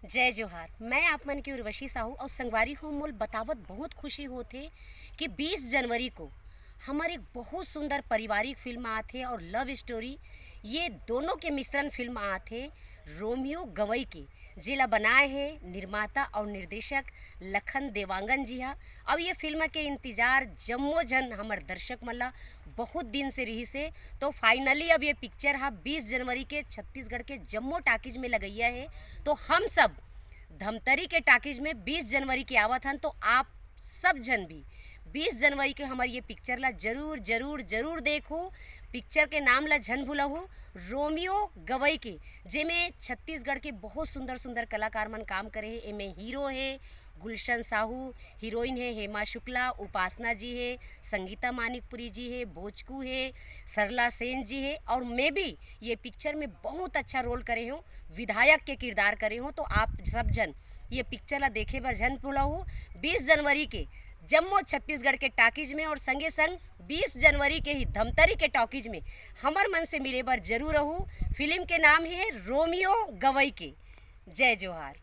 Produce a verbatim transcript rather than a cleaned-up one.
जय जोहार, मैं आप मन के उर्वशी साहू और संगवारी हो। मोल बतावत बहुत खुशी होत हे कि बीस जनवरी को हमर एक बहुत सुंदर पारिवारिक फिल्म आत हे और लव स्टोरी, ये दोनों के मिश्रण फिल्म आत हे रोमियो गवई के, जेला बनाए हे निर्माता और निर्देशक लखन देवांगन जी हा। अब ये फिल्म के इंतजार जम्मो झन हमर दर्शक मन ला बहुत दिन से रहिस हे, तो फाइनली अब ये पिक्चर हा बीस जनवरी के छत्तीसगढ़ के जम्मो टाकीज में लगइया हे। तो हम सब धमतरी के टाकीज में बीस जनवरी के आवत हन, तो आप सब झन भी बीस जनवरी के हमर ये पिक्चर ला जरूर जरूर जरूर देखो। पिक्चर के नाम ला झन भुलाहू, रोमियो गवई के, जेमे छत्तीसगढ़ के बहुत सुंदर सुंदर कलाकार मन काम करे हे। एमे हीरो हे गुलशन साहू, हीरोइन हे हेमा शुक्ला, उपासना जी हे, संगीता मानिकपुरी जी हे, बोचकू हे, सरला सेन जी हे, और मैं भी ये पिक्चर में बहुत अच्छा रोल करे हूँ, विधायक के किरदार करे हूँ। तो आप सब झन ये पिक्चर ला देखे बर झन भुलाहू। बीस जनवरी के जम्मो छत्तीसगढ़ के टाकीज में और संगे संग बीस जनवरी के ही धमतरी के टॉकीज में हमर मन से मिले बर जरूर रहू। फिल्म के नाम हे रोमियो गवई के। जय जोहार।